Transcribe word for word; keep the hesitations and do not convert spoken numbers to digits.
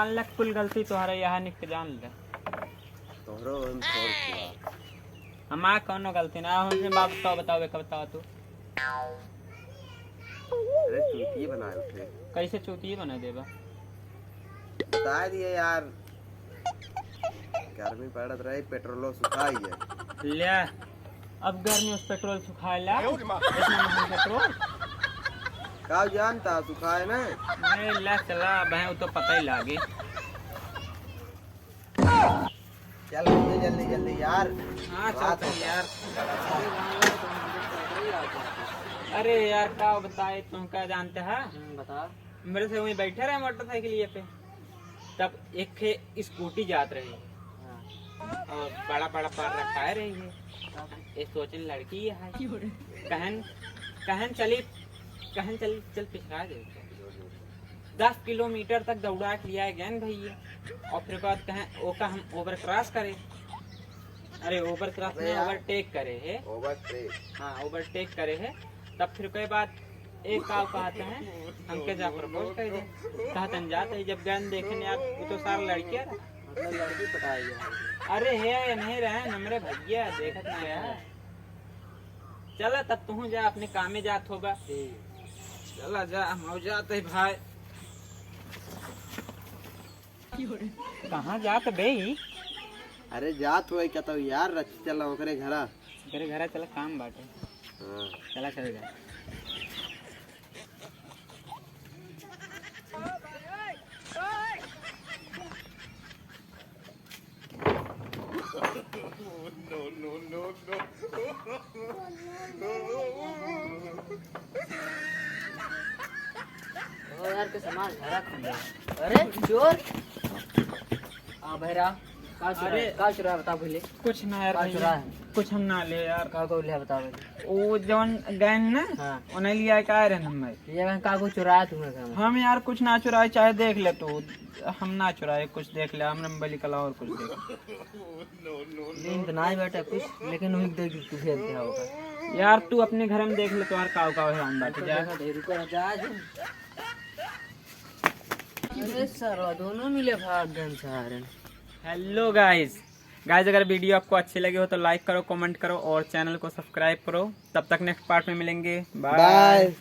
लक कुल गलती तोहरा यहाँ निक जान ले। तोहरो हम छोड़ दिया। हमार कौनो गलती ना, हमसे बाप बताओ, बताओ, एक बताओ तू। अरे चूतिए बनाए उठे। कैसे चूतिए बना देबा? बता दिए यार, गर्मी पड़त रहे, पेट्रोलो सुखा ही है। ले, अब गर्मी उस पेट्रोल सुखाए ला। इतना महंगा पेट्रोल। का जानता सुखाए ना? नहीं, ले चला, अब है, वो तो पता ही लागे। चल भैया, जल्दी, जल्दी यार। हाँ, बात चलते हैं होता। यार। अरे यार, का बताए, तुम का जानते हैं? हम्म, बता। मेरे से वहीं बैठे रहे मोटरसाइकिल ये पे, तब एक खे स्कूटी जात रही। हाँ। और बड़ा बड़ा पार रखाए रही है। ये सोचन लड़की ये है। कहन, कहन चली, कहन चल, चल पिछड़ा दे। दस किलोमीटर तक दौड़ा के लिया गए न भैया। और फिर बाद कहें ओका हम ओवर क्रॉस करे। अरे ओवर क्रॉस अबे नहीं, यार। ओवरटेक करे है। ओवरटेक। हाँ, ओवरटेक करे है। तब फिर के बाद एक का कहते हैं, हमके जा प्रपोज कर दे। कहतन जाते ही जब गन देखे यार, वो तो सारा लड़कियाँ रहा। मतलब लड़की पटाई है। अरे है, नहीं रहे न हमरे भैया, देखत ना रहा। चला तब तू जा, अपने कामे जात होबा। ठीक। चला जा, हम जाते ही भाई। कहाँ जात बे ई? अरे जात हुआ कहता हूँ यार, रच चला ओकरे घरा। ओकरे घरा चला, काम बाटे। हाँ। चला चल जा। ओ यार, के सामान झरा खुंदे। अरे चोर! आ बहरा, का चुरा, अरे! का चुरा बता पहले। कुछ ना यार का भैया, चुरा है? कुछ हम ना ले यार। का को ले बता पहले। वो जौन गैन ना, हाँ। उन्हें लिया का रहे हम भाई। ये गैन का को चुराया तुमने घर में? हम यार कुछ ना चुराए, चाहे देख ले तू, हम ना चुराए, कुछ देख ले, हमने मोबाइल कला और कुछ देख। दिन तो ना ही बैठा कुछ, लेकिन वही देख तू खेलते हो का। यार तू अपने घर में देख ले, तोहार काव काव है, हम बैठ जा। देखा दे, रुको, जा, जा। अरे सरवा, दोनों मिले भाग गन सारे। हेलो गाइस, गाइस अगर वीडियो आपको अच्छी लगी हो तो लाइक करो, कमेंट करो और चैनल को सब्सक्राइब करो। तब तक नेक्स्ट पार्ट में मिलेंगे, बाय। बाय।